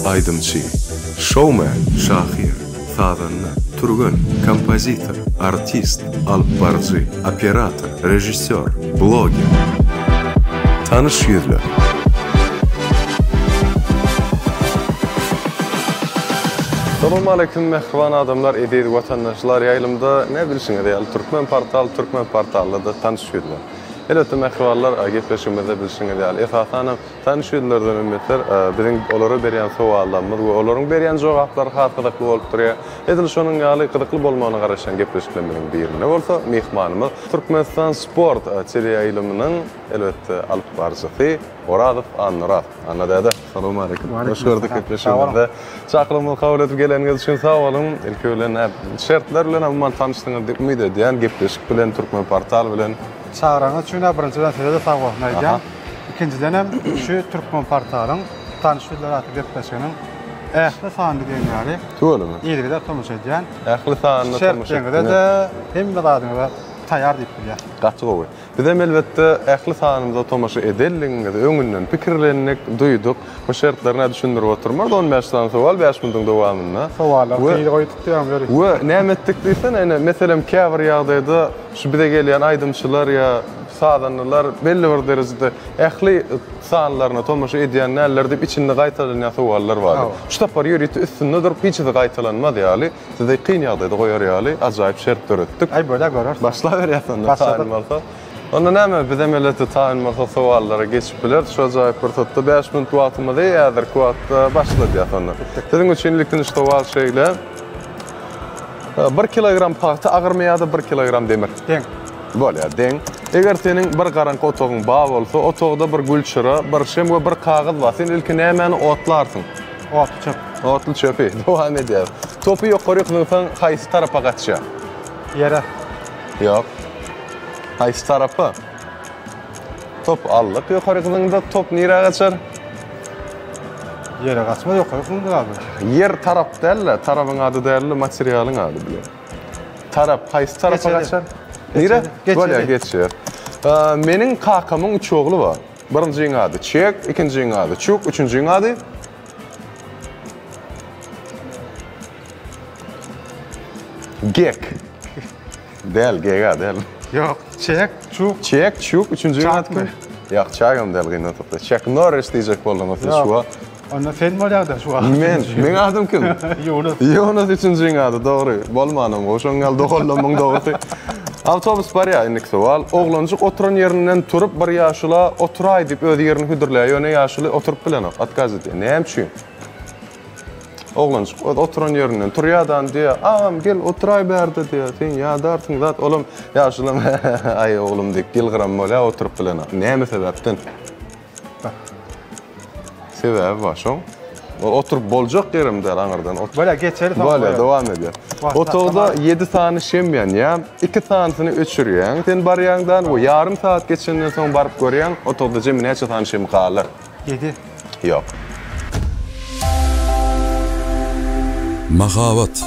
Aýdymçy, şoumen, şahyr, sazanda, türgen, kompozitor, artist, alypbaryjy, operator, režissýor, bloger. Tanyş ýüzler. Salowmaleýkim mähriban adamlar, eziz watandaşlar! Ýaýlymda ne bilşiňiz ýaly Türkmen portal, Türkmen portalda-da tanyş ýüzler. Elbetde mähribanlar gepleşigimizde bilşiňiz ýaly esasanam Tanyş ýüzlerden hem beter, biziň olara berýän sowallarymyz we olaryň berýän jogaplary has gyzykly bolup durýar. Edil şonuň ýaly gyzykly bolmagyna garaşýan gepleşiklerimiziň birinde bolsa myhmanymyz Türkmenistan Sport teleýaýlymynyň, elbetde, alyp baryjysy Orazow Annaoraz. Anna däde, salowmaleýkim. Hoş gördük gepleşigimizde. Çakylygymyzy kabul edip geleniňiz üçin sag boluň. Ilki bilen, şertler bilen umuman tanyşdyňyz diýip umyt edýän, gepleşik bilen, Türkmenportal bilen. Çagyraňyz üçin-ä birinjiden size-de sag bolsun aýdýan. Ikinjidenem şu Türkmenportalyň Tanyş ýüzler atly gepleşiginiň ähli sanyny diýen ýaly Tüweleme. yzygider tomaşa edýän. Ähli sanyna tomaşa Şertleriňize-de, hemme zadyňyza taýýar diýip bilýän. Gaty gowy. Bizem elbetde ähli sanymyza tomaşa edenligiňizi öňünden pikirlendik, duýduk. Bu şertleri nä düşündirip oturmarys. On bäş sany sowal bäş minutyň dowamynda. Sowallar tiz goýup tutýaň ýöri. We näme etdik diýsene ine meselem käbir ýagdaýda şu bize gelýän aýdymçylar ýa Sazandalar belli bir derejede ähli sanlaryna tomaşa edýän däldir diýip içinde gaýtalanýan sowallar bardy. Şu sapar ýörite üstünde durup hiçisi gaýtalanmaz ýaly, sizi kyn ýagdaýda goýar ýaly ajaýyp şert döretdik. Aý bolýa göreris. Başlaberýäs onda taýyn bolsa. Onda näme bizem elbetde taýyn bolsa sowallara geçip bileris şu ajaýyp pursatda bäş minut wagtymyzy häzirki wagtda başladýas onda. Siziň üçin ilkinji sowal şeýle. Bir kilogram pagta agyrmy ýa-da bir kilogram demir? Deň. Bolýar, deň. Eger seniň bir garaňky otagyň bar bolsa, otagda bir gülçyra, bir şem we bir kagyz bar. Sen ilki nämäni otlarsyň? Otly çöp. Otly çöpi. Dowam edýäris. Topy ýokaryk zyňsaň, haýsy tarapa gaçýar? Ýere. Ýok. Haýsy tarapa? Top aldyk, ýokaryk zyňdyk. Top nirä gaçar? Ýere gaçmaz, ýokaryk zyňdyk abi. Ýer tarap däl-de, tarabyň ady däl-de, materialyň ady bilen. Tarap, haýsy tarapa gaçar? Nirä? Bolýar, geçýär. Meniň kakamyň üç ogly bar. Birinjiň ady Çek, ikinjiň ady Çuk, üçünjiň ady? Gek. Däl, Gega däl. Ýok, Çek, Çuk. Çek, Çuk, üçünjiň ady kim? Ýok, Çagam däl, gynansak-da. Çek Norris diýjek bolduňyz siz şu wagt. Onda sen bolýaňda şu wagt. Men, meň adym kim? Ýunus. Ýunus üçünjiň ady, dogry. Bolmanam gowy, şoň ýaly doganlamyň dogrusy. Awtobus barýar, indiki sowal. Oglanjyk oturan ýerinden turup bir ýaşula oturaý diýip öz ýerini hödürleýär, ýöne ýaşuly oturyp bilenok, otkaz edýär. Näme üçin? Oglanjyk öz oturan ýerinden turýar-da, diýýär, Agam, gel, oturaý bärde diýýär, sen ýadarsyň zat. Olam, ýaşulam, Aý, oglum diýip, ýylgyran bolýar, oturyp bilenok. Näme sebäpden? Sebäbi bar şoň. Ol oturyp boljak ýerem däl aňyrdan. Bolýar, geçeli soň. Bolýar, dowam edýär. Otagda 7 sany şem ýanýar, 2 sanysyny öçürýäň. Sen barýaňdan we ýarym sagat geçenden soň baryp görýäň, otagda jemi näçe sany şem galar? 7. Ýok. Mahabat.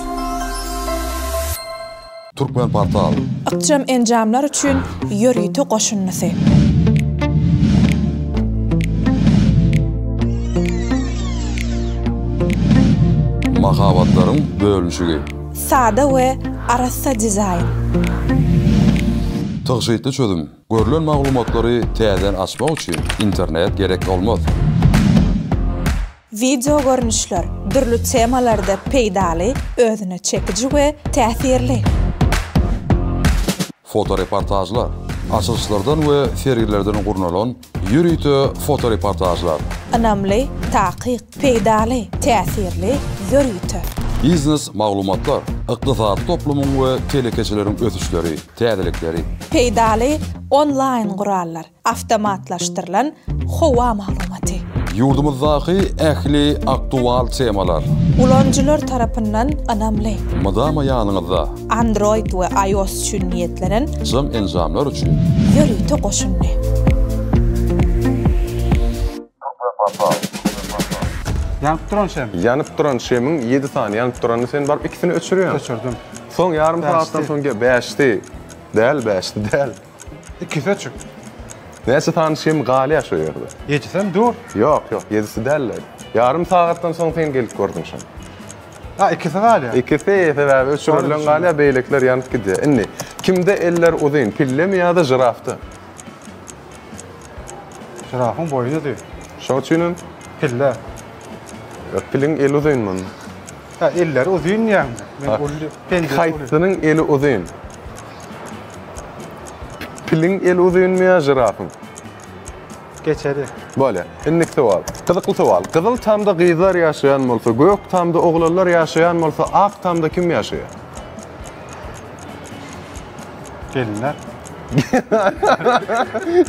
Türkmenportal. Ykjam enjamlar üçin ýörite goşundysy. Mahabatlaryň bölünişigi. Sada we arassa dizaýn. Tygşytly çözüm. Görlen maglumatlary täzeden açmak üçin internet gerek bolmaz. Wideo görnüşler, dürli temalarda peýdaly, özüne çekiji we täsirli. Fotoreportažlar, açylyşlardan we sergilerden gurnalan ýörite fotoreportažlar. Ynamly, takyk, peýdaly, täsirli, ýörite. Biznes maglumatlar, ykdysady toplumyň we telekeçileriň ösüşleri, täzelikleri. Peýdaly onlaýn gurallar. Awtomatlaşdyrylan howa maglumaty. Ýurdumyzdaky ähli aktual temalar. Ulanyjylar tarapyndan ynamly. Mydama ýanyňyzda. Android we iOS üçin niýetlenen. Jam enjamlar üçin. Ýörite goşundy. Ýanyp duran şem. Ýanyp duran şemiň ýedi sany ýanyp duranyny sen baryp ikisini öçürýäň. Öçürdim. Soň ýarym sagatdan soň gel bäşdi. Däl bäşdi däl. Ikisi öçük. Näçe sany şem galýar şo ýerde? Ýedisem dur. Ýok, ýok, ýedisi däl-le. Ýarym sagatdan soň sen gelip gördüň şony. Ha, ikisi galýar. Ikisi, sebäbi öçürilen galýar, beýlekiler ýanyp gidýär. Indi, kimde eller uzyn, pillemi ýa-da žirafda? Žirafyň boýny uzyn. Şoň üçinem? Pille. Ýok, piliň eli uzyn munuň. Ha, elleri uzyn diýýäňmi? Men uly, penjesi uly. Haýsynyň eli uzyn? Piliň eli uzynmy ýa žirafyň? Geçeli. Bolýar. Indiki sowal. Gyzykly sowal. Gyzyl tamda gyzlar ýaşaýan bolsa, gök tamda oglanlar ýaşaýan bolsa, ak tamda kim ýaşaýar? Gelinler.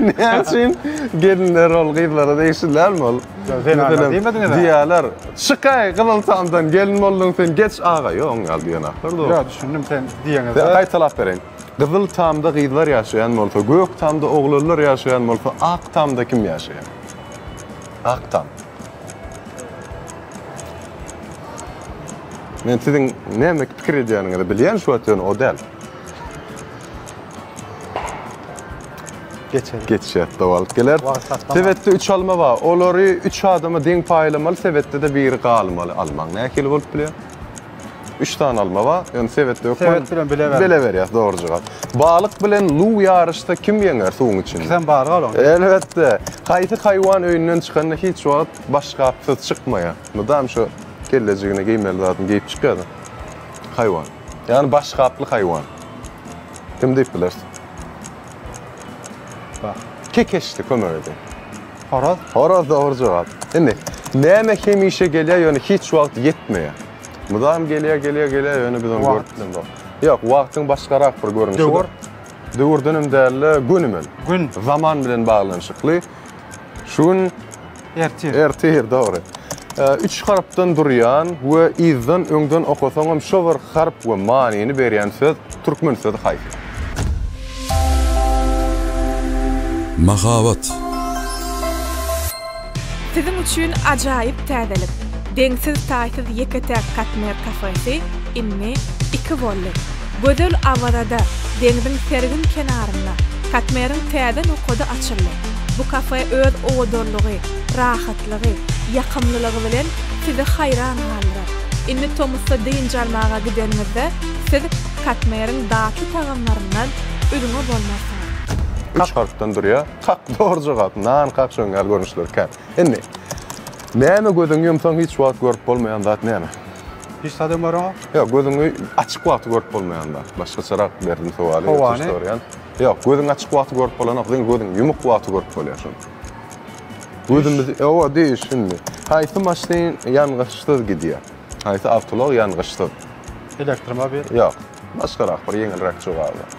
Näme üçin gelinler ol gyzlara degişli dälmi ol? Zenanlar diýmediňiz-ä? Diýýärler. Çykaý gyzyl tamdan gelin bolduň sen geç aga. Ýok, oň ýaly diýenaklar dogry. Ýok, düşündim sen diýeňizde. Gaýtalap bereýin. Gyzyl tamda gyzlar ýaşaýan bolsa, gök tamda oglanlar ýaşaýan bolsa, ak tamda kim ýaşaýar? Ak tam. Men siziň näme pikir edýäniňizi bilýän şu wagt ýöne o däl. Geçer. Geçer, dowalt geler. Sebetde üç alma bar. Olary üç adama deň paýlamaly, sebetde-de biri galmaly. Almaň nähili bolup bilýär? Üç sany alma bar. Ýöne sebetde hökman Sebet bilen bile ber. Bile berýär, dogry jogap. Balyk bilen luw ýaryşsa kim ýeňer suwuň içinde? Ikisem balyk olaň. Elbetde. Haýsy haýwan öýünden çykanda hiç wagt başgapsyz çykmaýar? Mydam şu kellejigine geýmeli zadyny geýip çykýar-da. Haýwan. Ýagny başgaply haýwan. Kim diýip bilersiň? Bak. Kekeçdi kömek edeyim. Horoz. Horoz dogry jogap. Indi näme hemişe gelýär ýöne hiç wagt ýetmeýär? Mydam gelýär, gelýär, gelýär ýöne biz ony görüp bilemzok. Ýok, wagtyň başgarak bir görnüşi. Döwür. Döwürdenem däl-de, gönümel. Gün. Zaman bilen baglanyşykly. Şu gün Ertir. Ertir, dogry. Üç harpdan durýan we yzdan öňden okasaňam şo bir harp we manyny berýän söz türkmen sözi haýsy? Mahabat. Siziň üçin ajaýyp täzelik! Deňsiz-taýsyz ýeke-täk Katmer kafesi indi iki boldy. Gözel Awazada, deňziň sergin kenarynda Katmeriň täze nokady açyldy. Bu kafe öz owadanlygy, rahatlygy, ýakymlylygy bilen sizi haýran galdyrar. Indi tomusda dynç almaga gideniňizde siz Katmeriň datly tagamlaryndan üzňe bolmarsyňyz. Üç harpdan durýar. Kak dogry jogap. Nan kak şoň ýaly görnüşleri kän. Indi näme gözüňi ýumsaň hiç wagt görüp bolmaýan zat näme? Hiç zadam göreňok. Ýok, gözüňi açyk wagty görüp bolmaýan zat. Başgaçarak berdim sowaly. Howany. Ýok, gözüň açyk wagty görüp bolanok, diňe gözüň ýumuk wagty görüp bolýar şony. Gözümiz, owa, düş indi. Haýsy maşyn ýangyçsyz gidýär? Haýsy awtoulag ýangyçsyz? Elektromobil. Ýok, başgarak bir ýeňilräk jogaby bar.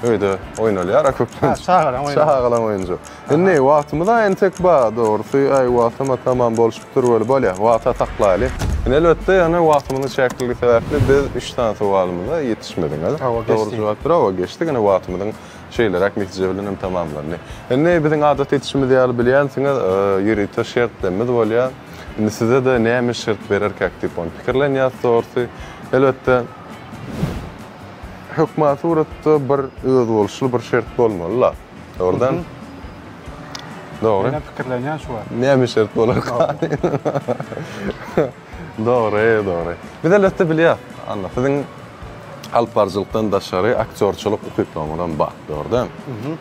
Öýde oýnalýar-a köplenç. Ha, çagalaň oýny. Çagalaň oýunjagy. Indi wagtymyz-a entek bar, dogrusy. Aý, wagtam-a tamam bolşupdyr weli, bolýar, wagta saklaýly. Indi elbetde, ýöne wagtymyzyň çäkliligi sebäpli biz üç sany sowalymyza ýetişmediňiz. Hawa, geçdik. Dogry jogap ber, hawa, geçdik. Ine, wagtymyzyň şeýleräk netije bilen hem tamamlandy. Indi biziň adat etişimiz ýaly bilýänsiňiz, ýörite şertlerimiz bolýar. Indi size-de näme şert bererkäk diýip ony pikirlenýäs dogrusy. Elbetde, hökman suratda bir özboluşly bir şert bolmaly-la. Dogrudan? Dogry. Menem pikirlenýän şu wagt. Näme şert bolarka? Dogry, dogry. Biz elbetde bilýäs. Anna, siziň alyp baryjylykdan daşary aktýorçylyk ukyplaryňyzam bar, dogry dälmi?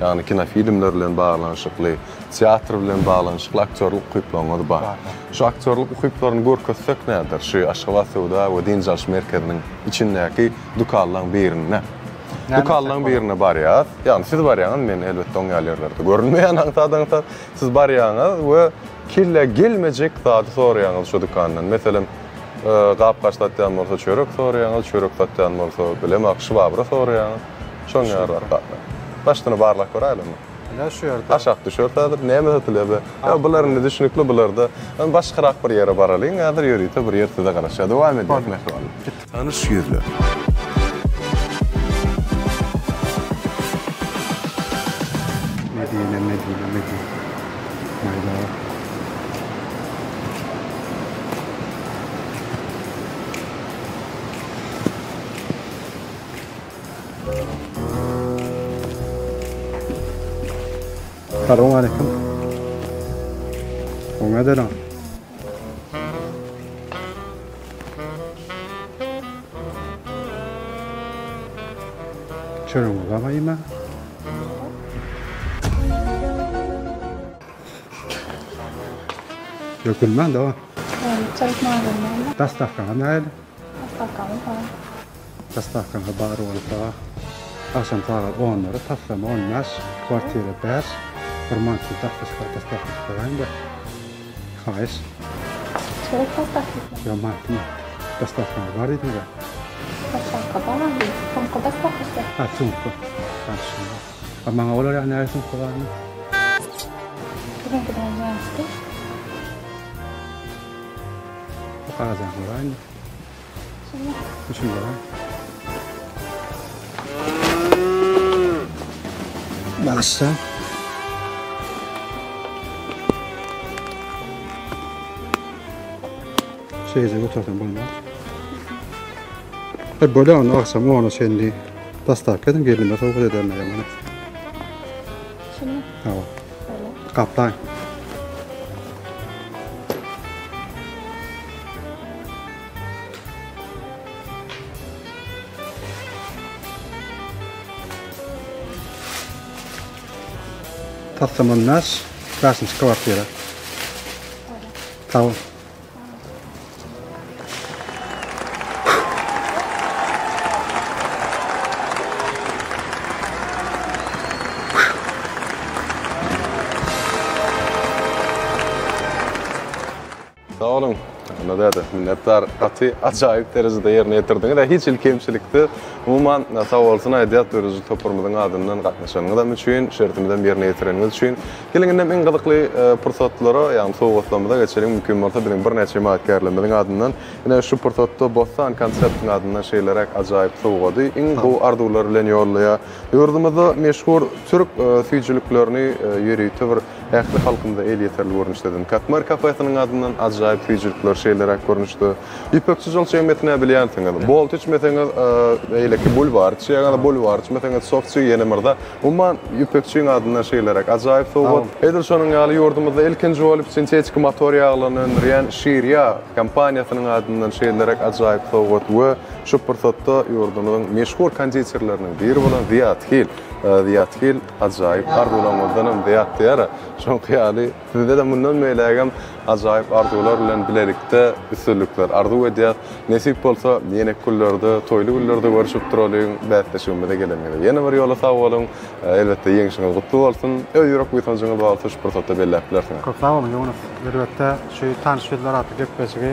Ýagny kinofilmler bilen baglanyşykly, teatr bilen baglanyşykly aktýorlyk ukyplaryňyz bar. Şu aktýorlyk ukyplaryny görkezsek näder? Şu Aşgabat söwda we dynç alyş merkeziniň içindäki dükanlaryň birinde. Dükanlaryň birine barýas. Ýagny siz barýaňyz, men elbetde oň ýaly ýerlerde görünmeýän aňsat-aňsat. Siz barýaňyz we kellä gelmejek zady soraýaňyz şo dükandan. Meselem, gap-gaç satýan bolsa çörek soraýaňyz, çörek satýan bolsa bilemok, şwabra soraýaňyz. Şoň ýaly zatlar. Başdan barlap göräýeliňmi? Ine şu ýerde. Aşak düşeris häzir. Näme satylýar be? Ýa bular indi düşnükli bularda. Başgarak bir ýere baralyň häzir ýörite bir ýer size garaşýar. Dowam edýäris mähribanlar. Tanyş ýüzler. Medine, Medine, Medine. Maýda. Salam aleyküm. Oňa dönen. Çöregiňiz barmy iýmäge? Ýok, gülmäň daway. Çörek magazin näme? Dostawkaňyz nähili? Dostawkamyz bar. Dostawkaňyz bar bolsa, agşam sagat onlara taslama on bäş, kwartira bäş, bir mantyly dostawka dostawka çykaraýyň-da. Haýyş. Çörek dostawkasy. Ýok, manty, manty. Dostawkaňyz bar diýdiňiz-ä. Dostawka bar, sumka dostawkasy. Ha, sumka. Ha, düşündim. A maňa olar ýaly nähili sumka barmy? Biziňkiden ýaşdy. Bu garajaň göräýin. Şuny. Şuny göräýin. Bagyşla. Şeýle götersen bolmaz. E bolýar onda agşam ona çenli dostawka ediň gelnime sowgat ederin aýam. Şuny. Hawa. Gaplaň. Taslama naş, bäşinji kwartira. Sag bol. Sag boluň. Anna däde, minnetdar. Gaty ajaýyp derejede ýerine ýetirdiňiz. Hiç hili kemçiliksiz. Umuman, sag bolsun aýdýas döredijilik toparymyzyň adyndan gatnaşanyňyzam üçin, şertimizem ýerine ýetireniňiz üçin. Geliň indem iň gyzykly pursatlara, ýagny sowgatlarymyza geçeliň. Mümkin bolsa biziň birnäçe hemaýatkärlerimiziň adyndan ine şu pursatda Bossan konseptiň adyndan şeýleräk ajaýyp sowgady iň gowy arzuwlar bilen ýollaýar. Ýurdumyzda meşhur türk süýjüliklerini ýörite bir ähli halkymyza elýeterli görnüşde eden Katmer kafesiniň adyndan ajaýyp süýjülikler şeýleräk görnüşde. Ýüpekçi jol çeýmesini bilýänsiňiz. Bolt içmeseňiz beýleki bulwar içýäňiz, bulwar içmeseňiz sofçy ýene myrza. Umuman, Ýüpekçiň adyndan şeýleräk ajaýyp sowgat. Edil şonuň ýaly ýurdumyzda ilkinji bolup sintetiki motor ýaglaryny öndürýän Şirýa kompaniýasynyň adyndan şeýleräk ajaýyp sowgat we şu pursatda ýurdumyzyň meşhur konditerleriniň biri bolan Zyýat Hil. Zyýat Hil ajaýyp arzuwlaryňyzdan hem zyýat diýer-ä. Şoňky ýaly sizde-de mundan beýlägem ajaýyp arzuwlar bilen bilelikde üstünlikler arzuw edýäs. Nesip bolsa, ýeneki günlerde, toýly günlerde görşüp duralyň. Bäsleşigimize geleniňize ýene bir ýola sag boluň. Elbetde, ýeňşiňiz gutly bolsun. Öz ýürek buýsanjyňyz bar bolsa, şu pursatda belläp bilersiňiz. Köp sag boluň, Ýunus. Elbetde, şu Tanyş ýüzler atly gepleşigi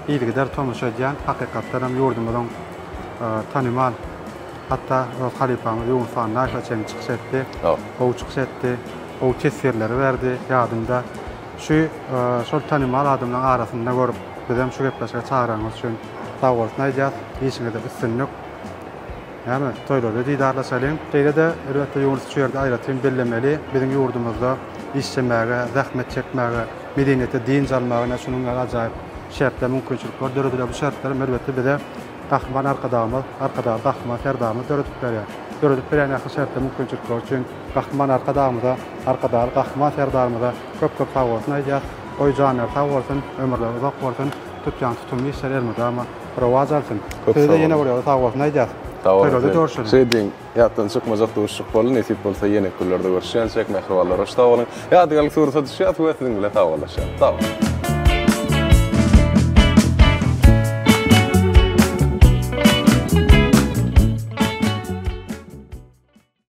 yzygider tomaşa edýän, hakykatdan hem ýurdumyzyň tanymal, hatda öz halypamyz Ýunus Annaýewe çenli çykyş etdi. Gowy çykyş etdi. Gowy teswirleri berdi. Ýadymda. Şu şol tanymal adamlaryň arasynda görüp, bizem şu gepleşige çagyranyňyz üçin sag bolsun aýdýas. Işiňizde üstünlik. Näme, toýlarda didarlaşalyň. Şeýle-de, elbetde, Ýunus şu ýerde aýratyn bellemeli, biziň ýurdumyzda işlemäge, zähmet çekmäge, medeniýete dynç almaga ine şunuň ýaly ajaýyp şertler, mümkinçilikler döredilýär. Bu şertlerem, elbetde, bize Gahryman Arkadagymyz, Arkadagly Gahryman Serdarymyz döredip berýär. Döredip berýän ähli şertler, mümkinçilikler üçin Gahryman Arkadagymyza, Arkadagly Gahryman Serdarymyza köp-köp sagbolsun aýdýas. Goý janlary sag bolsun, ömürleri uzak bolsun, tutýan tutumly işleri elmydama rowaç alsyn. Size-de ýene bir ýola sagbolsun aýdýas. Sag boluň. Toýlarda görşeliň. Şeýdiň, ýatdan çykmajak duşuşyk boldy, nesip bolsa ýeneki günlerde görüşýänçäk mähribanlar hoş sag boluň. Ýadygärlik surata düşýäs we siziň bilen sagbollaşýas. Sag boluň.